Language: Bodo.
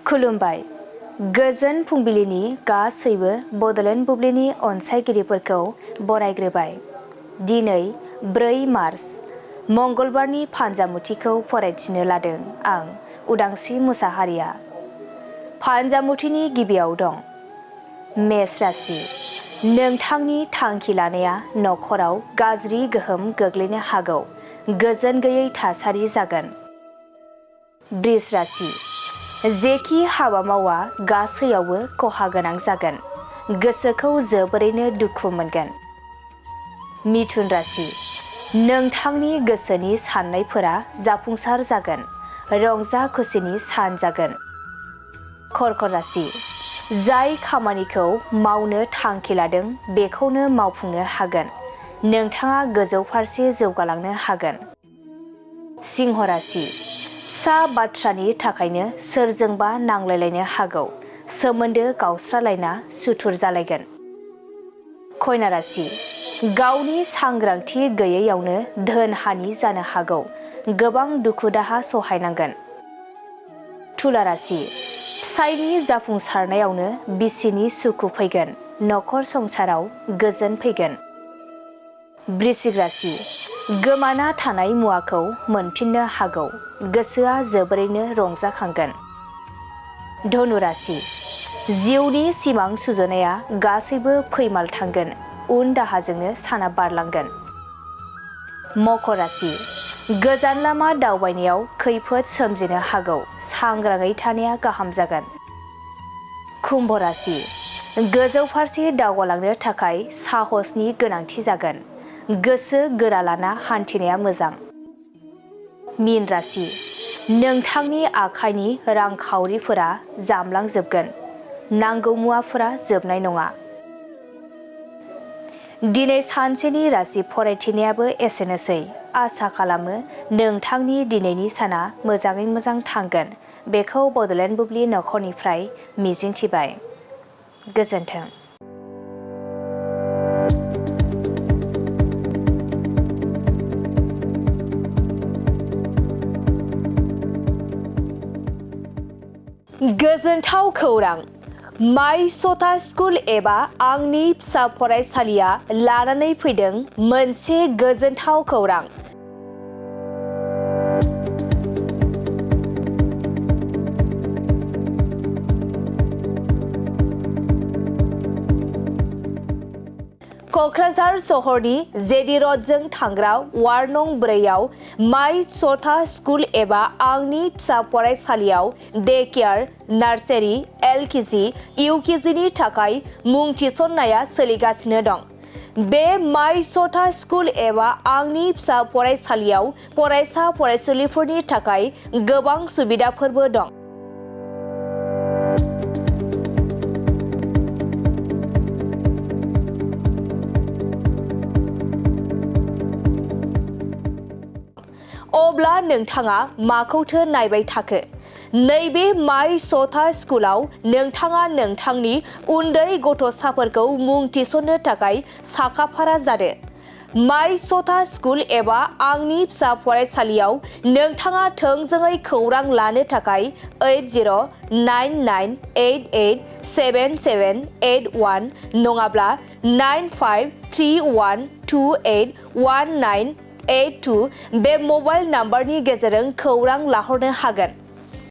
खुलुमबाय। गोजोन फुंबिलिनि गासैबो बड'लेण्ड बुब्लिनि अनसायगिरिफोरखौ बरायग्रोबाय। दिनै 4 मार्च मंगलबारनि फान्जामुथिखौ फरायथिनो लादों आं उदांस्रि मुसाहारिया। फान्जामुथिनि गिबियाव दं मेष राशि। नोंथांनि थांखि लानाया नखराव गाज्रि गोहोम गोग्लैनो हागौ। गोजोन गैयै थासारि जागोन। वृष राशि। जेखि हाबा मावा गासैयावबो खहा गोनां जागोन। गोसोखौ जोबोरैनो दुखु मोनगोन। मिथुन राशि। नोंथांनि गोसोनि साननायफोरा जाफुंसार जागोन। रंजा खुसिनि सान जागोन। कर्कट राशि। जाय खामानिखौ मावनो थांखि लादों बेखौनो मावफुंनो हागोन। नोंथाङा गोजौ फारसे जौगालांनो हागोन। सिंह राशि। फिसा बाथ्रानि थाखायनो सोरजोंबा नांलायलायनो हागौ। सोमोन्दो गावस्रालायना सुथुर जालायगोन। कन्या राशि। गावनि सांग्रांथि गैयैयावनो धोन हानि जानो हागौ। गोबां दुखु दाहा सहायनांगोन। तुला राशि। फिसायनि जाफुंसारनायावनो बिसिनि सुखु फैगोन। नखर संसाराव गोजोन फैगोन। वृश्चिक राशि। गोमाना थानाय मुवाखौ मोनफिननो हागौ। गोसोआ जोबोरैनो रंजाखांगोन। धनु राशि। जिउनि सिमां सुजुनाया गासैबो फैमाल थांगोन। उन दाहाजोंनो साना बारलांगोन। मकर राशि। गोजान लामा दावबायनायाव खैफोद सोमजिनो हागौ। सांग्राङै थानाया गाहाम जागोन। कुम्भ राशि। गोजौ फारसे दावगालांनो थाखाय साहसनि गोनांथि जागोन। गोसो गोरा लाना हान्थिनाया मोजां। मीन राशि। नोंथांनि आखाइनि रांखावरिफोरा जामलांजोबगोन। नांगौ मुवाफोरा जोबनाय नङा। दिनै सानसेनि राशि फरायथिनायाबो एसेनोसै। आसा खालामो नोंथांनि दिनैनि साना मोजाङै मोजां थांगोन। बेखौ बड'लेण्ड बुब्लि नखरनिफ्राय मिजिंथिबाय। गोजोन्थों। गोजोनथाव खौरां। माय सथा स्कुल एबा आंनि फिसा फरायसालिया लानानै फैदों मोनसे गोजोनथाव खौरां। क'क्राझार सहरनि जेडि र'डजों थांग्रा वार्ड नं 4आव माय सथा स्कुल एबा आंनि फिसा फरायसालियाव डे केयार, नार्सारि, LKG, UKGनि थाखाय मुं थिसननाया सोलिगासिनो दं। बे माय सथा स्कुल एबा आंनि फिसा फरायसालियाव फरायसा फरायसुलिफोरनि थाखाय गोबां सुबिदाफोरबो दं। अब्ला नोंथाङा माखौथो नायबाय थाखो? नैबे माय सथा स्कुलाव नोंथाङा नोंथांनि उन्दै गथ'साफोरखौ मुं थिसननो थाखाय साखाफारा जादो। माय सथा स्कुल एबा आंनि फिसा फरायसालियाव नोंथाङा थोंजोङै खौरां लानो थाखाय 8099887781 नङाब्ला 9531281982 बे मबाइल नाम्बारनि गेजेरजों खौरां लाहरनो हागोन।